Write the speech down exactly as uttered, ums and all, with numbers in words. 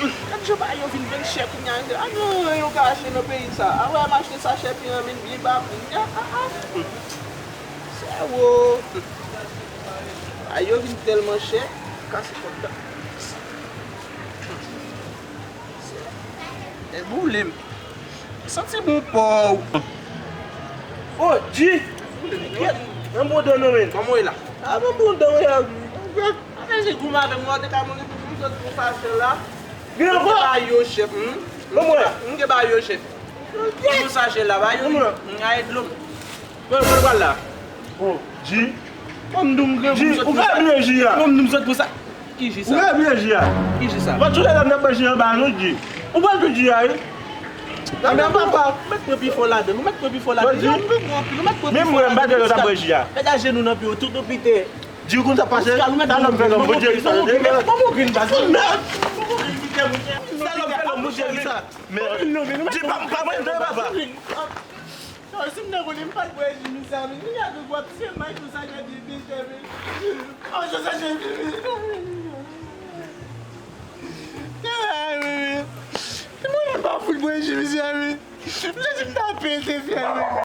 Gad jan bagay yo vin byen chè kounye a. An nou yon ka achte nan peyi sa. Apre m achte sachè pen an, men byen pa m. Ah, ah, ah. Sèwo. Bagay yo vin tèlman chè, kase kòb la. E boule m. Santi bon paw. Oh, G! Nan bon dan nan men. Kòman w ye la? A nan bon dan, wi. Anfen, se goumen avè m, ou te ka mande pou m sot pou sachè la. Gen ankò? Ba yo chèf, hmm? Ban mwen. M gen ba yo chèf. Pou sachè la, ba yo. Ban mwen. Hmm, ay dlo m. Mwen, mwen pral la. Oh, G. Kòm nou m gen G, ou ka bliye G a. Kòm nou m sot pou sa. Ki G sa? Ou ka bliye G a. Ki G sa? Mwen tou lè n ap bwè G anba nou, G. Ou pral tou G a, wi. Nan men papa. Ou mèt pran pi fò ladan. Ou mèt pran pi fò ladan. Yo, nou pran anpil. Ou mèt pran pi fò ladan. Menm mwen, m pa te lè t ap bwè G a. Mèt aje nou nan pye yo tout nou pite. Di w konn sa k pase? Talè m fè lòm Bondye ki fè. Mwen bon grenn baz. Mwen bon grenn pite, mwen. Talè m fè lòm Bondye ki sa. Men, di pa, pa mwen, non, papa. Non, si m te konnen, m pa t bwè ji misye a, men. Li gade w ap se may konsa, gade bebe, men. Kòman sa, sa, bebe? Ay, bebe. Mwen pa fout bwè ji misye a, men. M santi m ta pete, frè, bebe.